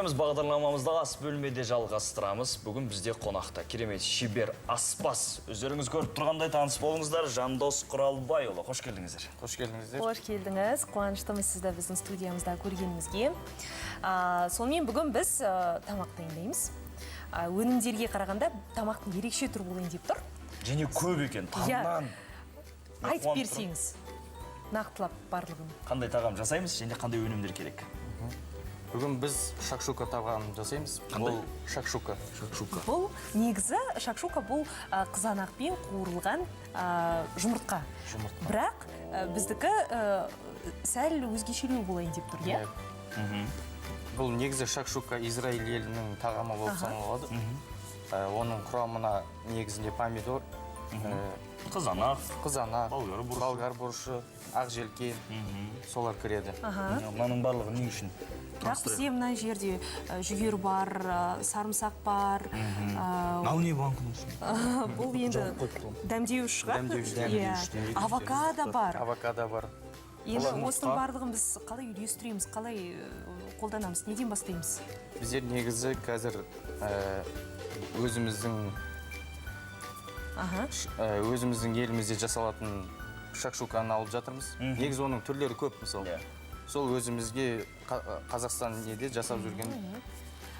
Біз бағдарламамызды ас бөлмеде жалғастырамыз. Бүгін бізде қонақта керемет шебер аспаз. Өздеріңіз көріп тұрғандай, таныс болыңыздар. Жандос Құралбайұлы. Қош келдіңіздер. Қош келдіңіздер. Қош келдіңіз. Қуаныштымыз сізді біздің студиямызда көргенімізге. Сонымен, бүгін біз тамақ дайындаймыз. Өнімдерге қарағанда, тамақтың ерекше түрі болайын деп тұр. Және көп екен. Иә. Таңнан. Мен Айтып қуанып тұрмын. берсеңіз нақтылап барлығын. Қандай тағам жасаймыз және қандай өнімдер керек? Бүгін біз шакшука тағамын жасаймыз. Қандай? Бұл шакшука. Шакшука. Бұл негізі шакшука, бұл қызанақпен қуырылған жұмыртқа. Жұмыртқа. Бірақ біздікі сәл өзгешелеу болайын деп тұр, иә? Иә. Бұл негізі шакшука Израиль елінің тағамы болып саналады. Оның құрамына негізінде помидор, Қызанақ. қызанақ, Болгар бұрышы. Болгар бұрышы, ақ желкен, солар кіреді. Мынаның барлығы не үшін? Бірақ бізде мына жерде жүгері бар, сарымсақ бар. Мынау не, банкінің ішінде? Бұл енді Жауып қойыпты оны. дәмдеуіш шығар. Дәмдеуіш, Иә. дәмдеуіш. Авокадо бар. Авокадо бар. Енді Олар осының жұмыртқа. барлығын біз қалай үйлестіреміз, қалай қолданамыз, неден бастаймыз? Біздер негізі қазір өзіміздің өзіміздің елімізде жасалатын шакшуканы алып жатырмыз. Негізі оның түрлері көп, мысалы. Сол өзімізге Қазақстан неде жасап жүрген.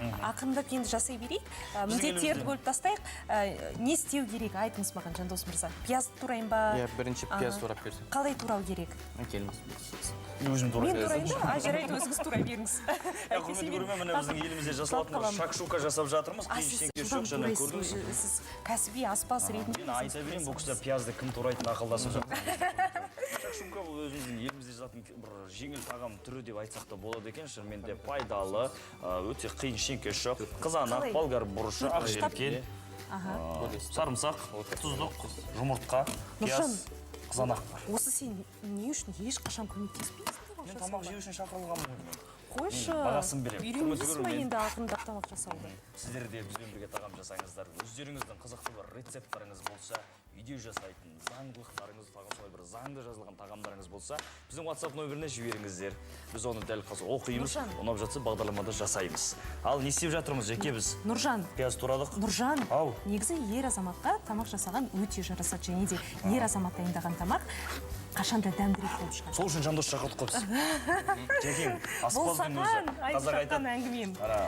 Ақырындап енді жасай берейік. Біздің Міндеттерді елімізде. бөліп тастайық. Не істеу керек, айтыңыз маған, Жандос мырза. Пияз турайын ба? Иә, бірінші пияз турап берсең. Қалай турау керек? Келіңіз. Өзім турай. Мен турайын ба? А, жарайды, өзіңіз турай беріңіз. Иә, құрметті көрермен, міне, біздің елімізде жасалатын бір қаламын. шакшука жасап жатырмыз. А Қиын сіз ештеңке жылдам жоқ, жаңа турайсыз көрдіңіз. ғой, сіз кәсіби аспаз ретінде Мен айта берейін, бұл кісілер пиязды кім турайтынын ақылдасып жатыр. Шакшука бұл өзіміздің елімізде жасалатын бір жеңіл тағам түрі деп айтсақ та болады екен. Шынымен де пайдалы, өте қиын ештеңкесі жоқ. Қызанақ, Қалай? болгар бұрышы, ақ Төртбұрыштап? желкен, сарымсақ, тұздық, жұмыртқа, пияз, қызанақ бар. Осы сен не үшін ешқашан көмектеспейсің? Мен тамақ жеу үшін шақырылғанмын ғой. Қойшы. Мен бағасын беремін. Құрметті Үйренбейсің ба көрермен. енді ақырындап тамақ жасауды? Сіздер де бізбен бірге тағам жасаңыздар. Өздеріңіздің қызықты бір рецепттарыңыз болса, үйде жасайтын заңдылықтарыңыз, тағы солай бір заңды жазылған тағамдарыңыз болса, біздің WhatsApp нөміріне жіберіңіздер. Біз оны дәл қазір оқимыз, Нұржан. ұнап жатса, бағдарламада жасаймыз. Ал не істеп жатырмыз, жеке, біз? Нұржан. Пияз турадық. Нұржан, Ау. негізі ер азаматқа тамақ жасаған өте жарасады және де ер азамат дайындаған тамақ қашанда дәмдірек болып шығады. Сол үшін Жандос шақырдық қой біз. Жекең Бұл аспаздың өзі. саған айтып Қазақ жатқан айтады. әңгімем. Ана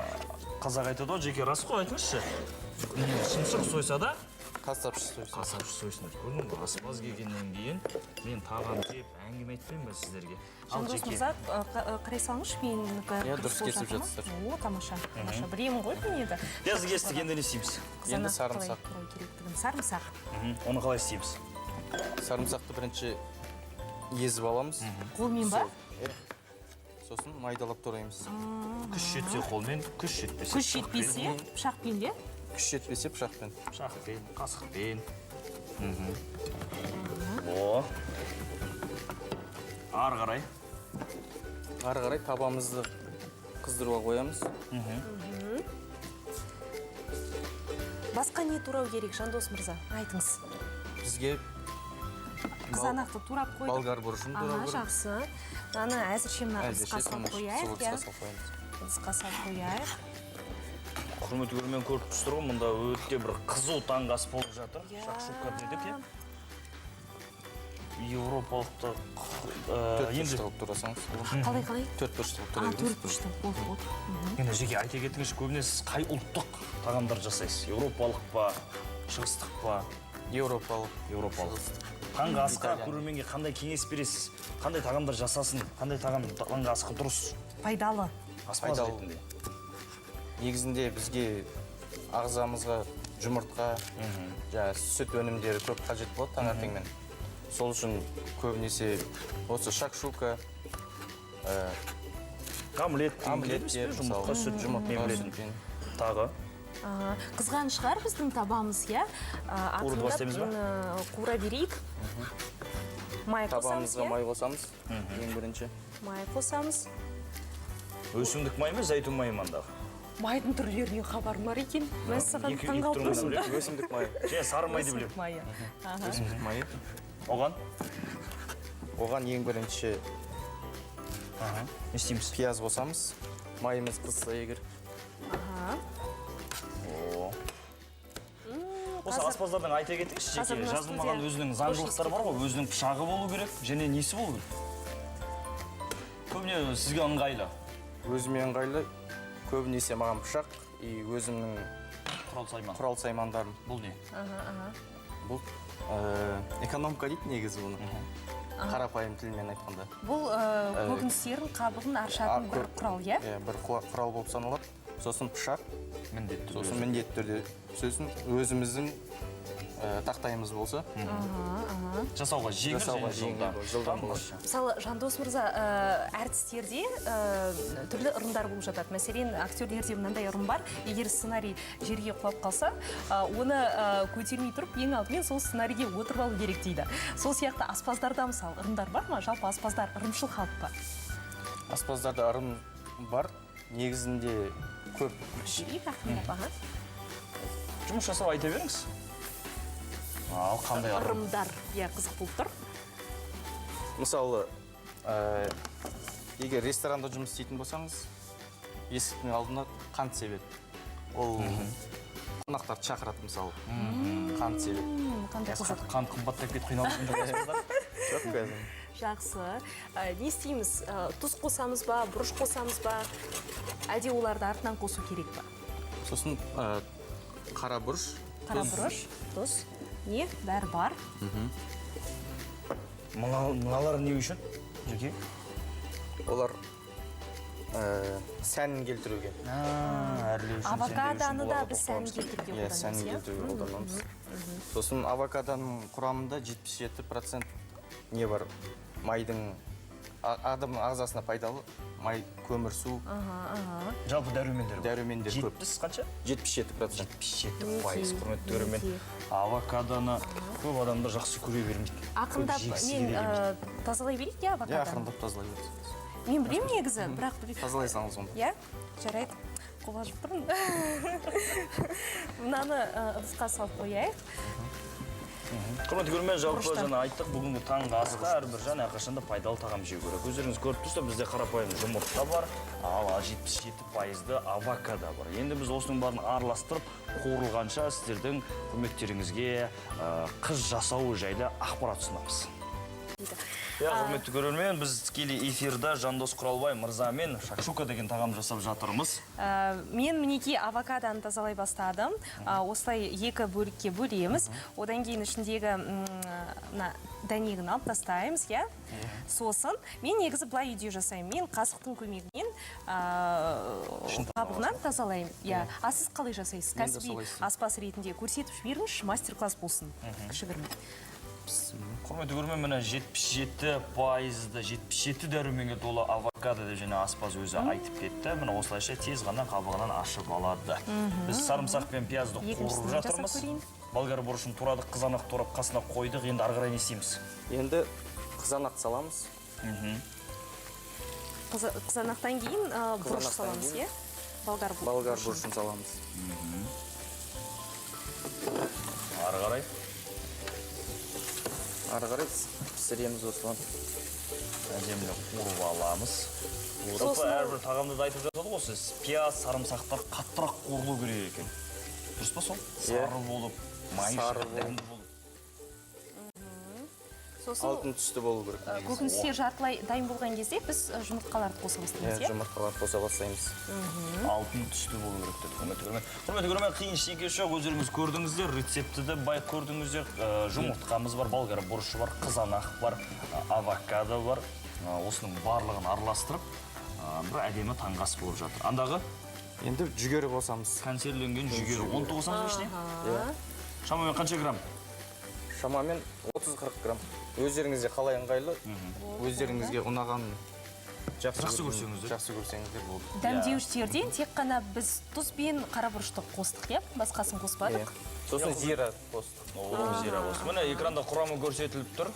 қазақ айтады ғой, жеке, рас қой, айтыңызшы. Шымшық сойса да Қасапшы сойсын. қасапшы сойсын деп. Көрдің бе, аспаз келгеннен кейін мен тағам жеп әңгіме айтпаймын ба сіздерге? Ал Жандос жеке. мырза, қарай салыңызшы, менікі Иә, дұрыс дұрыс болып кесіп жатыр ма? жатсыздар. О, тамаша, тамаша, білемін ғой мен енді. Пиязды кестік, енді не істейміз? Енді Қызанақ сарымсақ. қалай турау керектігін. Сарымсақ. Оны қалай істейміз? Сарымсақты бірінші езіп аламыз. Қолмен ба? Иә. Сосын майдалап тураймыз. Күш жетсе қолмен, күш жетпесе Күш жетпесе пышақпен, иә? Күш жетпесе пышақпен. Пышақпен, қасықпен. О. Ары қарай. Ары қарай табамызды қыздыруға қоямыз. Басқа не турау керек, Жандос мырза, айтыңыз. Бізге Қызанақты турап қойдық. Болгар бұрышын турау керек. Жақсы. Мынаны әзірше мына Әзірше ыдысқа салып соны сол қояйық, ыдысқа иә. салып қоямыз. Ыдысқа салып қояйық. Құрметті көрермен, көріп тұрсыздар ғой, мұнда өте бір қызу таңғы ас болып жатыр. Иә. Шакшука дедік, иә. Европалықтық Төрт енді бұрышты қылып турасаңыз. Қалай, қалай? Төрт бұрышты қылып А, тура төрт беріңіз. бұрышты. Болды, болды. Енді, жеке, айта кетіңізші, көбіне сіз қай ұлттық тағамдар жасайсыз? Еуропалық па, шығыстық па? Еуропалық. Еуропалық. Таңғы асқа Итальян. көрерменге қандай кеңес бересіз? Қандай тағамдар жасасын? Қандай тағам таңғы асқа дұрыс? Пайдалы. Аспаз Пайдалы. ретінде. Негізінде бізге ағзамызға жұмыртқа, жаңағы сүт өнімдері көп қажет болады таңертеңмен. Сол үшін көбінесе осы шакшука, Омлет, омлеттер, жұмыртқа, мысалы, сүт, жұмыртқа, мен білетін. сүтпен. Тағы. Қызған шығар біздің табамыз, иә? Қуыруды Ақырындап, бастаймыз ба? Қуыра берейік. Май қосамыз, Табамызға иә? май қосамыз ең бірінші. Май қосамыз. Өсімдік майы ма, зәйтүн майы ма андағы? Майдың түрлерінен хабарым бар екен. Мәссаған, Екі таңғалып түрін ғана тұрмын. білемін. Өсімдік майы. Және сары майды білемін. Өсімдік майы. Өсімдік майы. Оған Оған ең бірінші не істейміз? пияз қосамыз. Майымыз қызса егер. О. Осы аспаздардың айта кетіңізші, жеке жазылмаған өзінің заңдылықтары бар ғой, өзінің пышағы болу керек және несі болу керек? Көбіне сізге ыңғайлы. Өзіме ыңғайлы көбінесе маған пышақ и өзімнің Құрал сайман. Құрал саймандарым. Бұл не? Бұл экономка дейді негізі бұны. Қарапайым тілмен айтқанда. Бұл көкөністердің қабығын аршатын бір құрал, иә? Иә, бір құрал болып саналады. Сосын пышақ, Міндетті сосын міндетті түрде сосын өзіміздің тақтайымыз болса, жасауға жеңіл жасауға және жеңіл, жылдам. жылдам болады. Мысалы, Жандос мырза, әртістерде түрлі ырымдар болып жатады. Мәселен, актерлерде мынандай ырым бар: егер сценарий жерге құлап қалса, оны көтермей тұрып, ең алдымен сол сценарийге отырып алу керек дейді. Сол сияқты аспаздарда, мысалы, ырымдар бар ма? Жалпы аспаздар ырымшыл халық па? Аспаздарда ырым бар, негізінде көп. Жіберейік ақырындап, аха. Жұмыс жасап айта беріңіз. Ал қандай ырым? Ырымдар, иә, қызық болып тұр. Мысалы, егер ресторанда жұмыс істейтін болсаңыз, есіктің алдына қант себеді. Ол қонақтарды шақырады, мысалы. Қант себеді. Қандай қызық. Қант қымбаттап кетіп қиналып жүрген жоқсыздар? Жоқ, қазір. Жақсы. Не істейміз? Тұз қосамыз ба, бұрыш қосамыз ба, әлде оларды артынан қосу керек па? Сосын қара бұрыш. Қара Тұз. бұрыш, тұз, не, бәрі бар. Мыналар не үшін, Жеке? Олар сәнін келтіруге. Әрлеу үшін, сәндеу үшін Авокадоны да бұларға біз сәнін тоқталамыз. келтіруге Иә, сәнін қолданамыз, иә? келтіруге қолданамыз. Сосын авокадоның құрамында 77% не бар? Майдың адамның ағзасына пайдалы май, көмірсу, Жалпы дәрумендер бар. Дәрумендер көп. 70 қанша? 77%. 77%, құрметті көрермен. Авокадоны көп адамдар жақсы көре бермейді. Көп Ақырындап жегісі мен келе бермейді. тазалай берейік, иә, Иә, авокадоны? ақырындап тазалай беріңіз. Мен білемін негізі, бірақ Тазалай салыңыз онда. Иә, жарайды. Қобалжып тұрмын. Мынаны ыдысқа салып қояйық. Құрметті көрермен, жалпы Бұрыштан. жаңа айттық, бүгінгі таңғы асқа әрбір жан әрқашанда пайдалы тағам жеу керек. Өздеріңіз көріп тұрсыздар, бізде қарапайым жұмыртқа бар, ал 77 пайызды авокадо бар. Енді біз осының барын араластырып, қуырылғанша сіздердің құрметтеріңізге қыз жасау жайлы ақпарат ұсынамыз. Иә, құрметті көрермен, біз тікелей эфирда Жандос Құралбай мырзамен шакшука деген тағам жасап жатырмыз. Мен мінекей авокадоны тазалай бастадым. Осылай екі бөлікке бөлеміз. Одан кейін ішіндегі мына дәнегін алып тастаймыз, иә. Сосын мен негізі былай үйде жасаймын. Мен қасықтың көмегімен қабығынан тазалаймын. Иә. А сіз қалай жасайсыз? Мен де Кәсіби солай істеймін. Аспаз ретінде көрсетіп жіберіңізші, мастер-класс болсын. Кішігірім. Құрметті көрермен, міне, 77 пайызды, 77 дәруменге толы авокадо деп және аспаз өзі айтып кетті. Міне, осылайша тез ғана қабығынан ашып алады. Біз сарымсақ пен пиязды Екіншісін қуырып жасап жатырмыз. көрейін. Болгар бұрышын турадық, қызанақ турап қасына қойдық. Енді ары қарай не істейміз? Енді қызанақ саламыз. Қызанақтан кейін бұрыш Қызанақтан саламыз, кейін иә? Болгар Болгар бұрышын. бұрышын саламыз. Ары қарай Ары қарай пісіреміз осылай. Әдемілеп қуырып аламыз. Жалпы Сосын әрбір тағамда да айтып жатады ғой, сіз пияз, сарымсақтар қаттырақ қуырылу керек екен. Дұрыс па сол? Иә. Сары болып, майы Сары шығып, болып. дәмді болып. Сосын Алтын түсті болу керек негізі. Көкөністер жартылай дайын болған кезде біз жұмыртқаларды қоса бастаймыз, Иә, иә? жұмыртқаларды қоса бастаймыз. Алтын түсті болу керек деді, құрметті көрермен. Құрметті көрермен, қиын ештеңе жоқ, өздеріңіз көрдіңіздер, рецептті де бай көрдіңіздер. Жұмыртқамыз бар, болгар бұрышы бар, қызанақ бар, авокадо бар. Осының барлығын араластырып, бір әдемі таңғы ас болып жатыр. Андағы Енді жүгері қосамыз. Консервіленген жүгері. Оны да қосамыз ба ішіне? Иә. Шамамен қанша грамм? Шамамен 30-40 грамм. Өздеріңізге қалай ыңғайлы, өздеріңізге ұнаған, жақсы Жақсы көрсеңіздер. Жақсы көрсеңіздер болды. Дәмдеуіштерден тек қана біз тұз бен қара бұрышты қостық, иә? Басқасын қоспадық. Иә. Сосын зира қостық. О, зира қостық. Міне, экранда құрамы көрсетіліп тұр.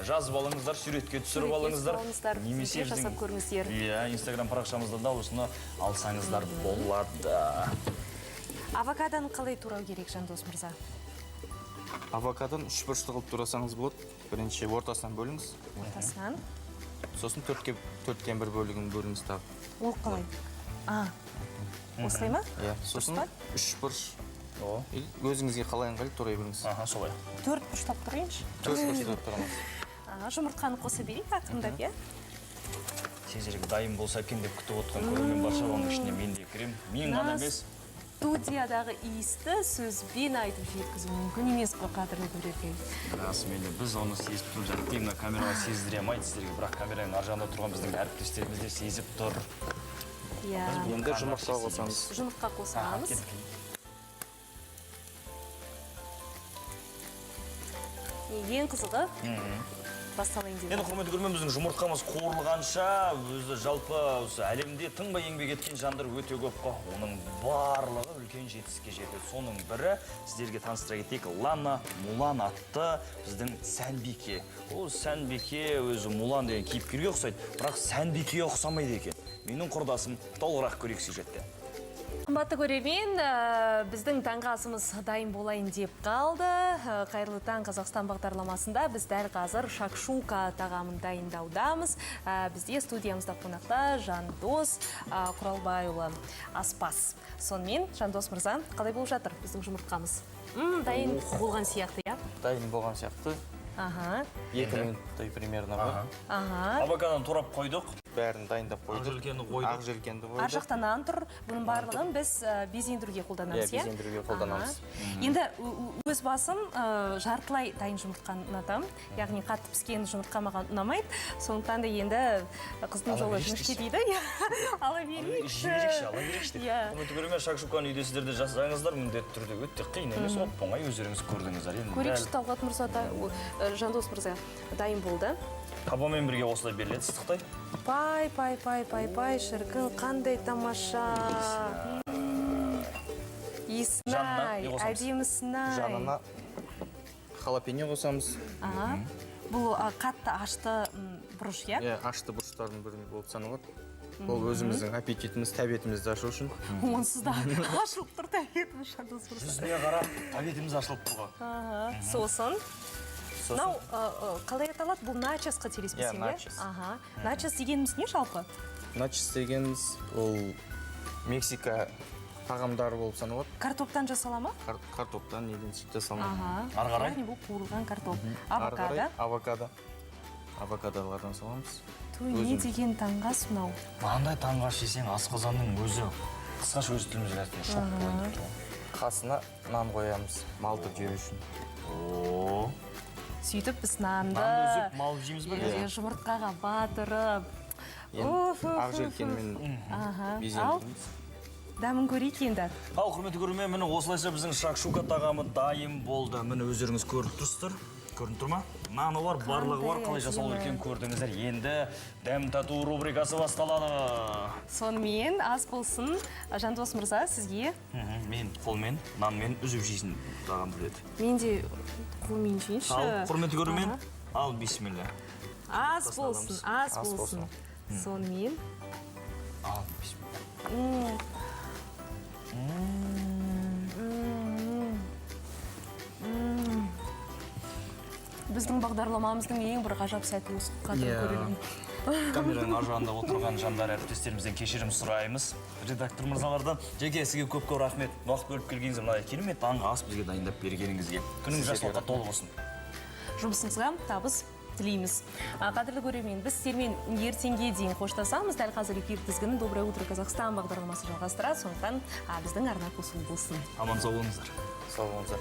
Жазып алыңыздар, суретке түсіріп Суретке алыңыздар. түсіріп алыңыздар, Немесе бізде жасап біздің көріңіздер. Иә, Инстаграм парақшамыздан да осыны алсаңыздар болады. Авокадоны қалай турау керек, Жандос мырза? Авокадоны үш бұрышты қылып турасаңыз болады. Бірінші ортасынан бөліңіз. Ортасынан. Сосын төртке, төрттен бір бөлігін бөліңіз тағы. Ол қалай? А. Осылай ма? Иә, сосын үш бұрыш. Өзіңізге қалай ыңғайлы турай беріңіз. Аха, солай. Төрт бұрыштап тұрайыншы. Төрт бұрыштап тұрамыз. Жұмыртқаны қоса берейік ақырындап, иә? Тезірек дайын болса екен деп күтіп отқан көрермен бар шығар, оның ішіне мен де кіремін. Мен ғана емес. Студиядағы иісті сөзбен айтып жеткізу мүмкін емес қой, қадірлі көрермен. Расымен де біз оны сезіп тұрмыз. Әттең мына камераға сездіре алмайды сіздерге, бірақ камераның ар жағында тұрған біздің әріптестеріміз де сезіп тұр. Иә. Енді жұмыртқа қосамыз. Жұмыртқа қосамыз. Ең қызығы басталайын деп. Енді құрметті көрермен, біздің жұмыртқамыз қуырылғанша, өзі жалпы осы әлемде тынбай еңбек еткен жандар өте көп қой. Оның барлығы үлкен жетістікке жетеді. Соның бірі сіздерге таныстыра кетейік, Лана Мулан атты біздің Сәнбике. Ол Сәнбике өзі Мулан деген кейіпкерге ұқсайды, бірақ Сәнбикеге ұқсамайды екен. Менің құрдасым, толығырақ көрейік сюжетте. Қымбатты көрермен, біздің таңғы асымыз дайын болайын деп қалды. Қайырлы таң Қазақстан бағдарламасында біз дәл қазір шакшука тағамын дайындаудамыз. Бізде студиямызда қонақта Жандос Құралбайұлы аспаз. Сонымен, Жандос мырза, қалай болып жатыр біздің жұмыртқамыз? Дайын болған сияқты, иә? Дайын болған сияқты. 2 минуттай примерно бар. Авокадоны турап қойдық. Бәрін дайындап қойдық. Ақ желкенді қойдық. Ақ желкенді қойдық. Ар жақта нан тұр. Бұның барлығын біз безендіруге қолданамыз, иә? Безендіруге қолданамыз. Енді өз басым жартылай дайын жұмыртқаны ұнатамын. Яғни қатты піскен жұмыртқа маған ұнамайды. Сондықтан да енді қыздың жолы жіңішке дейді. Ала берейікші. Жіберейікші, ала берейікші деп. Құрметті көрермен, шакшуканы үйде сіздер де жасасаңыздар, міндетті түрде өте қиын емес, оп-оңай өздеріңіз көрдіңіздер. Көрейікші, Талғат мырза, Жандос мырза дайын болды. Табамен бірге осылай беріледі ыстықтай. Пай, пай, пай, пай, пай, шіркін, қандай тамаша. Иісін-ай, әдемісін-ай. Жанына халапеньо қосамыз. Бұл қатты ашты бұрыш, иә? Иә, ашты бұрыштардың бірі болып саналады. Ол өзіміздің аппетитіміз, тәбетімізді ашу үшін. Онсыз да ашылып тұр тәбетіміз, Жандос мырза. Жүзіне қарап, тәбетіміз ашылып тұр ғой. Сосын мынау қалай аталады? Бұл начос қателеспесем, иә? Начос. Начос дегеніміз не жалпы? Начос дегеніміз ол Мексика тағамдары болып саналады. Картоптан жасала ма? Картоптан неден жасалынады. Ары қарай? Яғни бұл қуырылған картоп. Ары қарай Авокадо. Авокадо. Авокадолардан саламыз. Той, не деген таңғы ас мынау? Мынандай таңғы ас жесең, асқазанның өзі қысқаша өз тілімізде айтқанда шок болайын деп тұр. Қасына нан қоямыз, малтып жеу үшін. О. Сөйтіп біз нанды Нанды үзіп, малып жейміз бе? Жұмыртқаға батырып. Ақ желкенмен безендіреміз. Дәмін көрейік енді. Ал, құрметті көрермен, міне осылайша біздің шакшука тағамы дайын болды. Міне өздеріңіз көріп тұрсыздар. Көрініп тұр ма? Наны бар, барлығы бар, қалай жасалу екенін көрдіңіздер. Енді дәм тату рубрикасы басталады. Сонымен, ас болсын, Жандос мырза, сізге. Мен қолмен, нанмен үзіп жейсін тағам біледі. Мен де қолмен жейінші. Ал, құрметті көрермен, ал, бисмилля. Ас болсын, ас болсын. Сонымен. Ал, бисмилля. Біздің бағдарламамыздың ең бір ғажап сәті осы, қадірлі көрермен. Камераның ар жағында отырған жандар әріптестерімізден кешірім сұраймыз. Редактор мырзалардан. Жеке сізге көп-көп рахмет. Уақыт бөліп келгеніңізге, мына керемет таңғы ас бізге дайындап бергеніңізге. Күніңіз жақсылыққа толы болсын. Жұмысыңызға табыс тілейміз. Қадірлі көрермен, біз сіздермен ертеңге дейін қоштасамыз. Дәл қазір эфир тізгінін Доброе утро Казахстан бағдарламасы жалғастырады. Сондықтан біздің арна қосулы болсын. Аман сау болыңыздар. Сау болыңыздар.